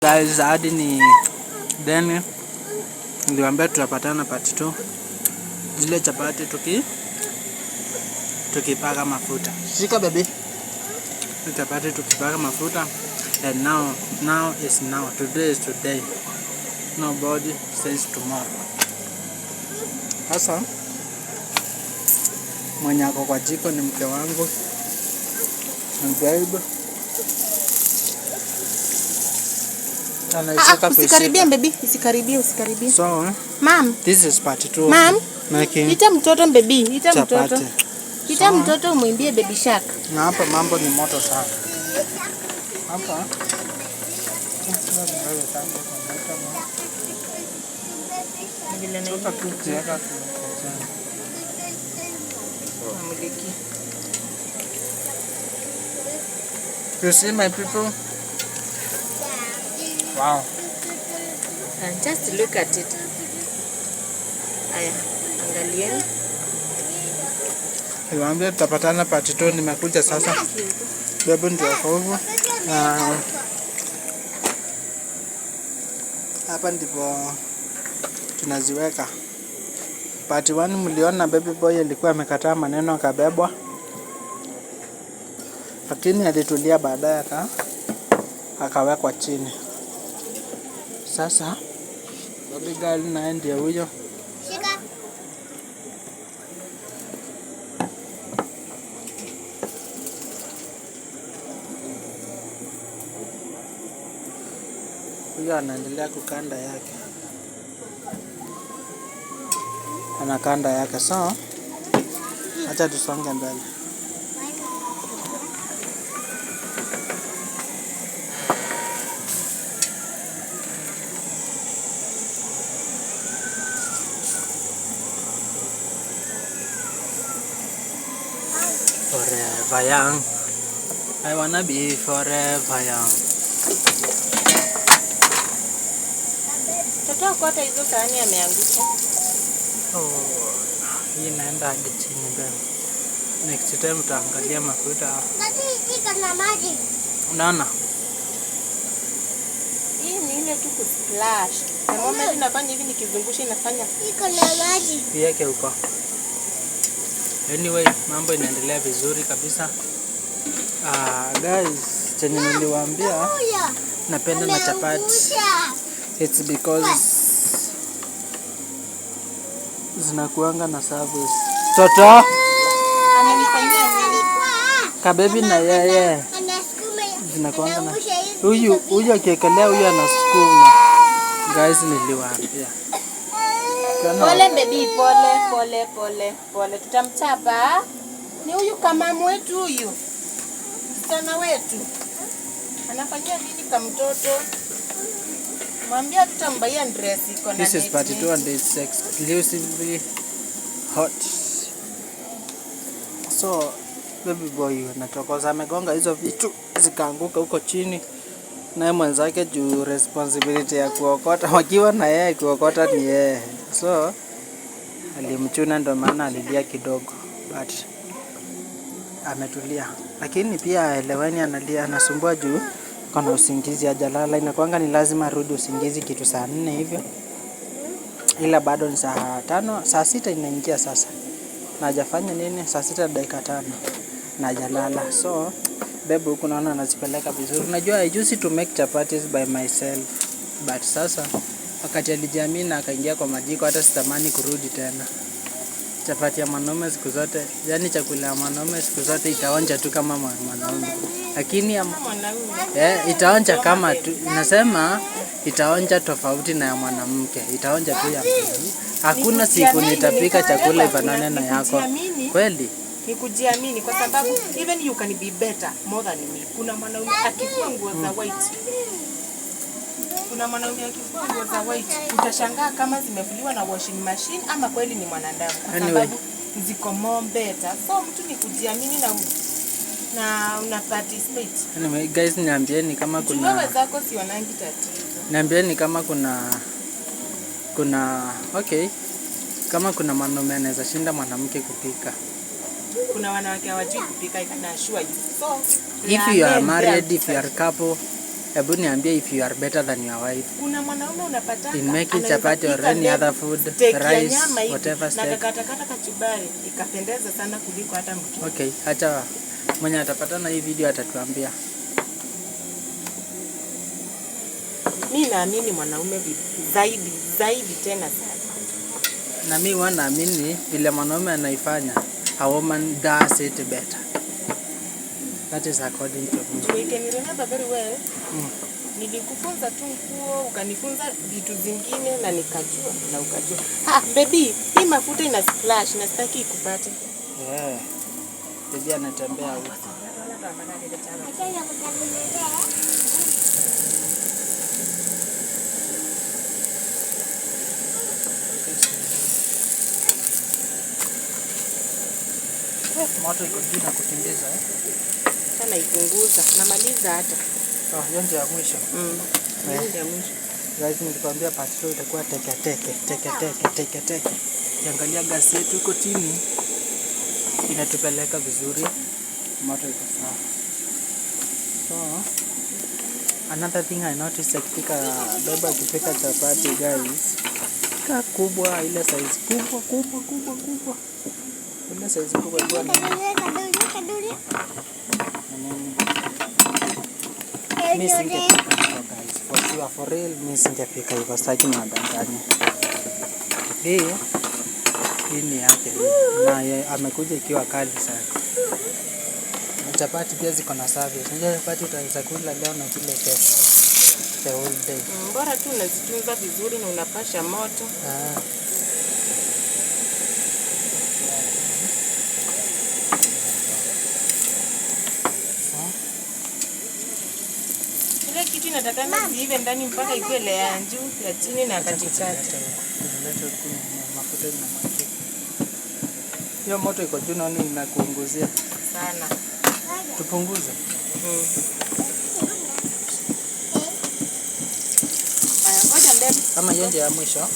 Guys, hadi ni then niliwaambia tutapatana part 2. Zile chapati tukipaka mafuta. Shika, baby. Chapati tukipaka mafuta, and now is now. Today is today. Nobody says tomorrow. Sasa mwenye ako kwa jiko ni mke wangu. My babe. Anaishika Ah, usikaribie, kuishika. Baby, usikaribie, usikaribie. So, Mam, this is part 2 Ma'am, making ita mtoto, baby, ita mtoto. chapati. Ita mtoto umwimbie Baby Shark. Na hapa mambo ni moto sana. Hapa. Sasa tu ukiweka tu. Amuliki. You see, my people? Wow. Just look at it. Aya, angalieni. Niwaambia tutapatana part 2, nimekuja sasa. Babu ndio ako huku. Na hapa ndipo tunaziweka. Part 1 mliona baby boy alikuwa amekataa maneno akabebwa. Lakini alitulia baadaye akawekwa chini. Sasa baby girl naye ndiye huyo. Shika. Huyo anaendelea kukanda yake, anakanda yake. So acha tusonge mbele. Forever young. I wanna be forever young. Mtoto wako hata hizo sahani ameangusha. Oh, hii inaenda hadi chini mbele. Next time utaangalia mafuta. Tati, iko na maji. Unaona? Hii ni ile tu kusplash. The moment inafanya hivi, nikizungusha inafanya Iko na maji. Iweke huko. Anyway, mambo inaendelea vizuri kabisa. Ah, guys, chenye niliwaambia Huyo. napenda na chapati. Ameangusha. It's because zinakuanga na service. Toto, Amenifanyia nini? Alikuwa kabebi na yeye anasukuma. Zinakuanga na Anaangusha hivi huyu vitu. Huyu akiekelea, huyu anasukuma. Guys, niliwaambia. Pole baby, pole pole pole pole. Tutamchapa. Ni huyu kama wetu huyu. Msichana wetu. Anafanyia nini kama mtoto? Mwambia tutambuyia dress iko na This is net part net. 2 and it's exclusively hot. So baby boy anachokoza, amegonga hizo vitu zikaanguka huko chini, naye mwenzake juu responsibility ya kuokota wakiwa na yeye, kuokota ni yeye, so alimchuna, ndo maana alilia kidogo, but ametulia. Lakini pia eleweni, analia anasumbua juu kuna usingizi, hajalala. Inakuanga ni lazima arudi usingizi kitu saa 4 hivyo, ila bado ni saa 5, saa 6 inaingia sasa, na hajafanya nini, saa 6 dakika 5 na hajalala. So babe huku naona anazipeleka vizuri. Unajua, I used to make chapatis by myself, but sasa wakati alijiamini na akaingia kwa majiko, hata sitamani kurudi tena. Chapati ya mwanaume siku zote, yani chakula ya mwanaume siku zote itaonja tu kama mwanaume, lakini ya, Mwanaume. itaonja kama tu, nasema itaonja tofauti na ya mwanamke, itaonja tu ya mwanaume. Hakuna siku nitapika chakula ifanane na yako Kujiamini. kweli. Ni kujiamini kwa sababu even you can be better more than me. Kuna mwanaume akifua nguo za white. Kuna mwanaume akifua nguo za white utashangaa kama zimefuliwa na washing machine ama kweli ni mwanadamu, kwa Anyway. sababu ziko more better. So mtu ni kujiamini na una participate. Anyway, guys, niambieni kama Juu kuna wewe zako sionangi tatizo. Niambieni kama kuna okay, kama kuna mwanaume anaweza shinda mwanamke kupika. Kuna wanawake hawajui kupika, I can assure you. So If you are men married, there. if you are couple, Hebu niambie if you are better than your wife. Kuna mwanaume unapataka In making anaweza chapati or pika any babe other food, steak ya rice, nyama hivi, whatever na steak. akakatakata kachumbari ikapendeza sana kuliko hata mke. Okay, hata mwenye atapatana hii video atatuambia. Mi naamini mwanaume zaidi zaidi tena sana. Na mi huwa naamini vile mwanaume anaifanya, a woman does it better. That is according to me. You can remember very well. Nilikufunza tu nguo, ukanifunza vitu zingine na nikajua na ukajua. Ha, baby, hii mafuta ina splash na sitaki ikupate. Yeah. Bibi anatembea huko. Acha nikutengenezee. Moto iko juu na kukimbiza eh? Sana ipunguza, namaliza hata. Oh, hiyo ndio ya mwisho. Hiyo ndio ya mwisho. Guys, nilikwambia part 2 itakuwa teke teke teke teke teke teke. Ukiangalia gasi yetu iko chini inatupeleka vizuri, moto iko sawa. So another thing I noticed akipika baba akipika chapati guys, ka kubwa ile size kubwa kubwa kubwa kubwa, ile size kubwa kubwa ni Kadunia, kadunia, kadunia. ni nini? Mi singepika hivyo guys, for sure, for real, mi singepika hivyo, sitaki niwadanganye. Hii ni yake hii, na amekuja ikiwa kali sana. Na chapati pia ziko na service. Unajua chapati utaweza kula leo na kule kesho, the whole day. Bora tu unazitunza vizuri na unapasha moto. Ah. So, Ile kitu inatakana ziive ndani mpaka ikuwe layer ya juu, ya chini na acha katikati. kuzileta huku, kuzileta huku na mafuta inamwagika. Hiyo moto iko juu, naona inakuunguzia. Sana. Tupunguze. Haya, ngoja mbele. Kama hiyo ndio ya mwisho.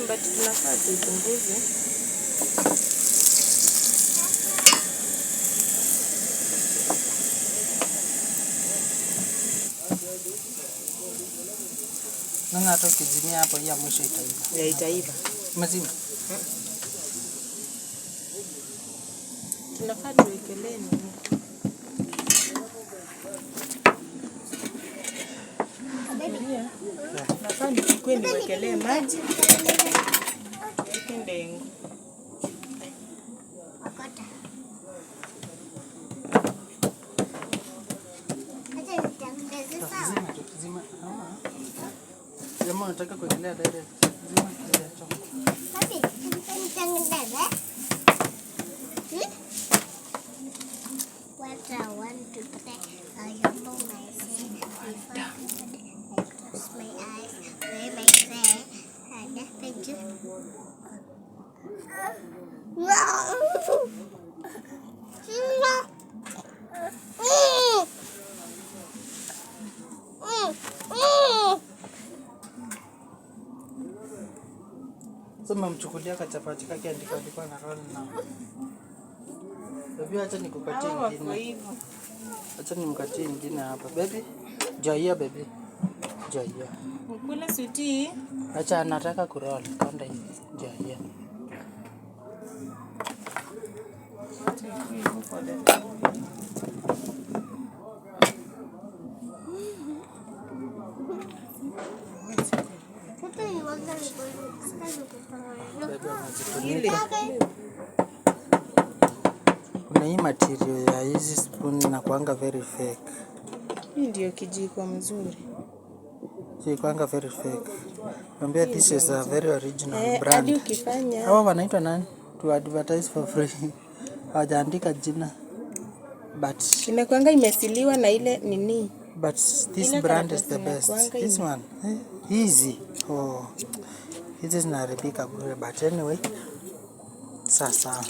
But tunafaa tuipunguze. Naona hata ukizimia hapo hii ya mwisho itaiva. Ya itaiva. Umezima? Tunafaa tuwekelee nini? Sufuria. Nafaa nichukue niwekelee maji, tuweke ndengu. Okota. Acha nitengeneze sawa. Zima tu, zima. Ah. Jamaa unataka kuwekelea direct. Zima kile chombo. Papi, nitengeneze. Hmm? What I want to play, I humble myself before God. I close my eyes, wear my hair, and thank you. No. No. Mm. Mm. Mm. Sasa umemchukulia kachapati kake andika alikuwa na roll na. Baby, acha nikukatie Hawa wako ingine. hivyo. Acha nimkatie ingine hapa. Baby, joia baby. Joia. Ukule sweetie. Acha anataka kuroll. Kanda hivi. Joia. Acha ikuwe hivyo pole pole. Hata niwaga hata nikutoa. Baby anazifunika. Kuna hii material ya hizi spoon inakuanga very fake. Hii ndio kijiko mzuri. Inakuanga very fake. Mwambia this is a very original Eh, hadi brand. ukifanya Hawa wanaitwa nani? To advertise for free. Hawajaandika jina. But inakuanga imesiliwa na ile nini. but this Ile brand is the karatasi best. inakuanga This one. Eh, hizi. Oh. Hizi zinaharibika bure but anyway. Sasa.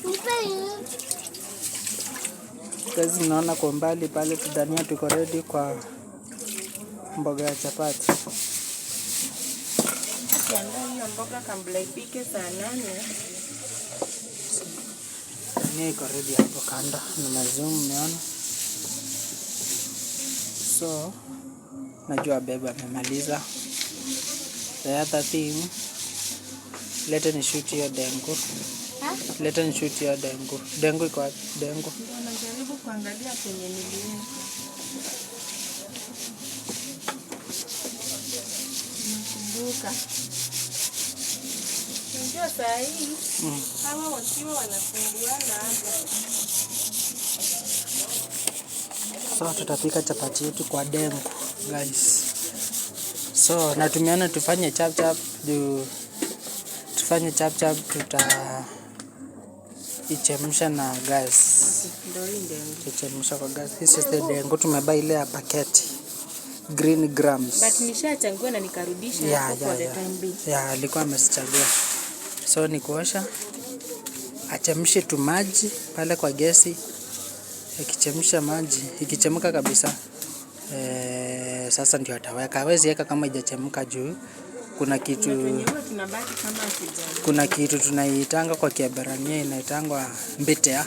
Nipe. Guys, mnaona kwa mbali pale tudania tuko ready kwa mboga ya chapati. Ukiandaa hiyo mboga kabla ifike saa 8. Dania iko ready hapo kando. Nina zoom, umeona? So najua babe amemaliza. The other thing, leta ni shoot hiyo dengu. Leta ni shoot hiyo dengu. Dengu iko wapi? Dengu. Ndio najaribu kuangalia penye niliweka. Nakumbuka. Unajua saa hii hawa wakiwa wanasumbuana hapa. So tutapika chapati yetu kwa dengu, guys. So natumiana tufanye chap chap, juu tufanye chap chap, tuta ichemsha na gas. Ndio hii ndengu. Tuchemsha kwa gas. This is the dengu tumebuy ile ya paketi. Green grams. But nishachagua na nikarudisha hapo for the time being. Yeah, alikuwa amezichagua. So ni kuosha, achemshe tu maji pale kwa gesi. Ikichemsha maji, ikichemka kabisa, sasa ndio ataweka. Hawezi weka kama haijachemka juu kuna kitu Kuna penye huwa tunabaki kama hatujali. Kuna kitu tunaitanga kwa Kiebrania inaitangwa mbitea.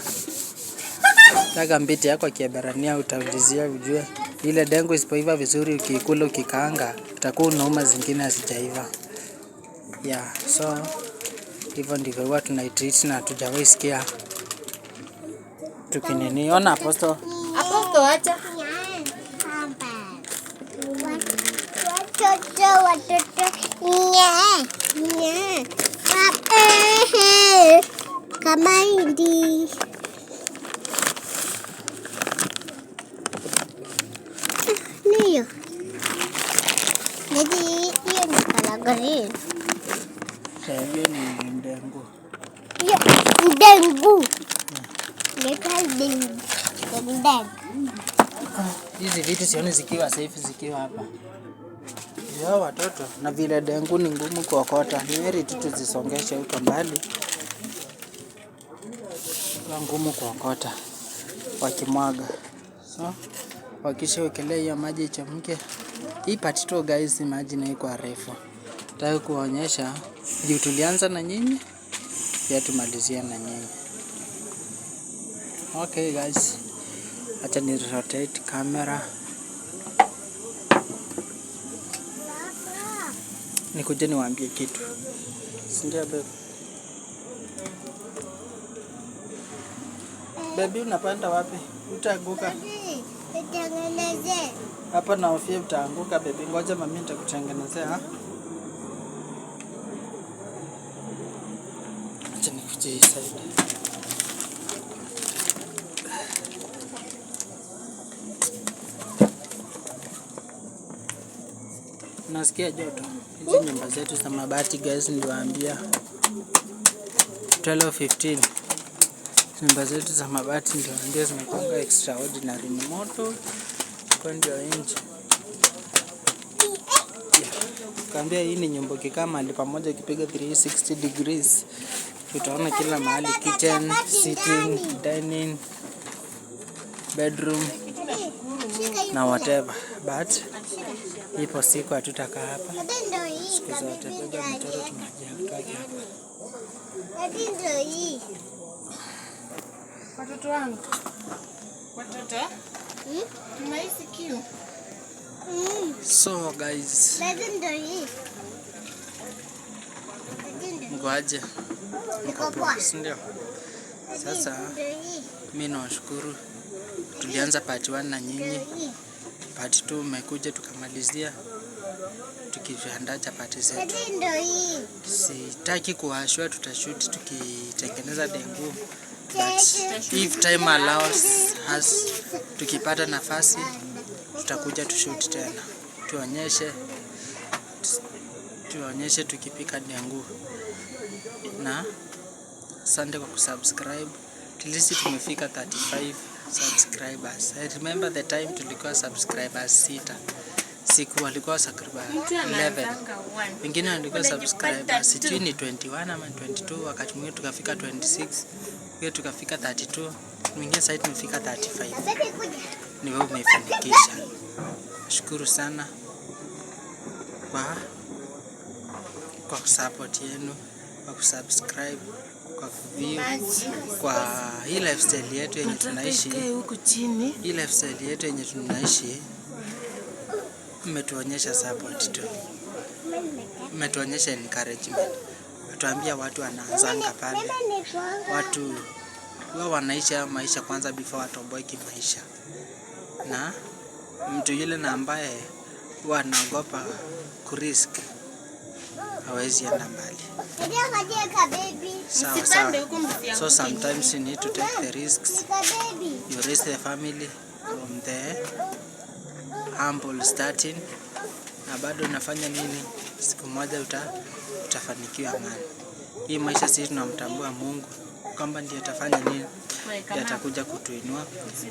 Taka mbitea kwa Kiebrania utaulizia ujue. Ile dengu isipoiva vizuri, ukiikula ukikaanga, utakuwa unauma zingine hazijaiva. Yeah, so hivyo ndivyo huwa tunaitreat na hatujawahi sikia tukinini. Ona Apostle. Apostle, acha. Watoto, watoto, nye, nye, kama hindi. Niyo. Jadi hiyo ni color green. Hiyo ni ndengu. Hiyo ndengu. Ndio ndengu. Ndengu. Hizi vitu sioni zikiwa safe zikiwa hapa. Ya watoto na vile dengu ni ngumu kuokota, ni heri tu tuzisongeshe huko mbali. Kwa ngumu kuokota wakimwaga. So wakishawekelea hiyo maji ichemke. Hii part 2, guys, maji na iko refu. Nataka kuonyesha juu tulianza na nyinyi, pia tumalizia na nyinyi. Okay guys, acha ni rotate camera. Nikuje niwaambie kitu. Si ndio, babe? Baby, unapanda wapi? Utaanguka. Nitengeneze. Hapa nahofia utaanguka, baby. Ngoja mami nitakutengenezea. Acha nikuje hii side. Nasikia joto. Hizi nyumba zetu za mabati, guys, niliwaambia 12:15. Nyumba zetu za mabati niliwaambia zimekuwa extraordinary, ni moto kwa ndio nje. Kaambia hii ni nyumba ukikaa mahali pamoja ukipiga 360 degrees utaona kila mahali: kitchen, sitting, dining, bedroom na whatever. But ipo siku hatutakaa hapa siku zote. Beba mtoto tunaje hapa. Ndio hii. Watoto wangu. Watoto, tunahisi kiu. So guys, Ndio hii. Mko aje? Niko poa. Si ndio? Sasa Ndio hii. mimi nawashukuru. Tulianza part 1 na nyinyi. Ndio hii. Part 2 umekuja tukamalizia tukiandaa chapati zetu. Ndio hii. Sitaki kuwashwa, tutashoot tukitengeneza dengu, but if time allows us, tukipata nafasi tutakuja tushoot tena, tuonyeshe tukipika dengu. Na asante kwa kusubscribe. At least tumefika 35 subscribers. I remember the time tulikuwa subscribers sita, siku walikuwa subscribers Mtu 11, anaanzanga one. wengine walikuwa Unajipata subscribers tu. sijui ni 21 ama 22, wakati mwingine tukafika 26, wengine tukafika 32. Tumeingia sasa tumefika 35. Ni wewe umeifanikisha. Nashukuru sana kwa support yenu, kwa kusubscribe, kwa kuview, kwa hii lifestyle yetu yenye tunaishi. Huku chini. Hii lifestyle yetu yenye tunaishi, mmetuonyesha support tu, mmetuonyesha encouragement, mmetuambia watu wanaanzanga pale, watu huwa wanaishi haya maisha kwanza before watoboe kimaisha, na mtu yule na ambaye huwa anaogopa kurisk hawezi enda mbali. Sawa Msipande sawa. huku msianguke. So sometimes you need to take the risks. You raise the family from the humble starting, na bado unafanya nini, siku moja utafanikiwa man. Hii maisha sisi tunamtambua Mungu kwamba ndiye atafanya nini, ndiye atakuja kutuinua,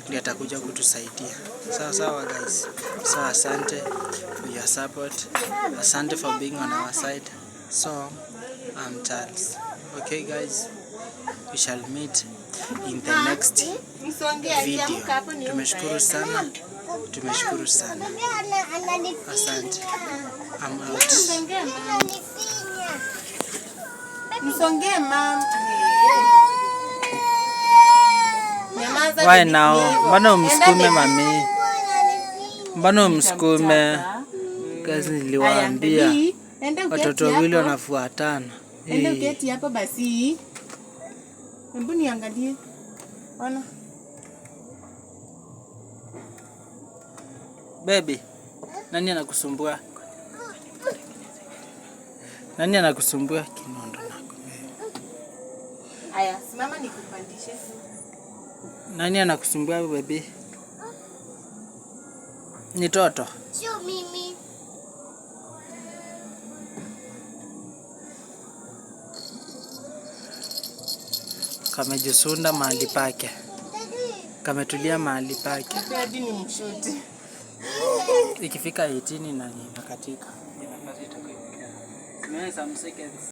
ndiye atakuja kutusaidia. Sawa sawa guys. So asante for your support, asante for being on our side. So I'm Charles. Okay guys, we shall meet in the next Msongee, video. akiamka hapo ni wewe Tumeshukuru utaenda. sana, tumeshukuru sana. Asante. I'm out. Msongee mama. Msongee mama. Nyamaza. Why Baby, now? ni hivyo. Mbona umsukume Enda. Mami? Mbona umsukume? Guys, Haya, niliwaambia baby, enda uketi watoto wawili hapo. wanafuatana. Enda Eh, uketi hapo basi. Hebu niangalie. Ona. Baby, nani anakusumbua? Nani anakusumbua? Kinondo nako. Haya, simama nikupandishe. Nani anakusumbua baby? Ni toto. Sio mimi. Kamejisunda mahali pake. Kametulia mahali pake. Hadi ni mshuti. Ikifika 18 na inakatika. Some seconds.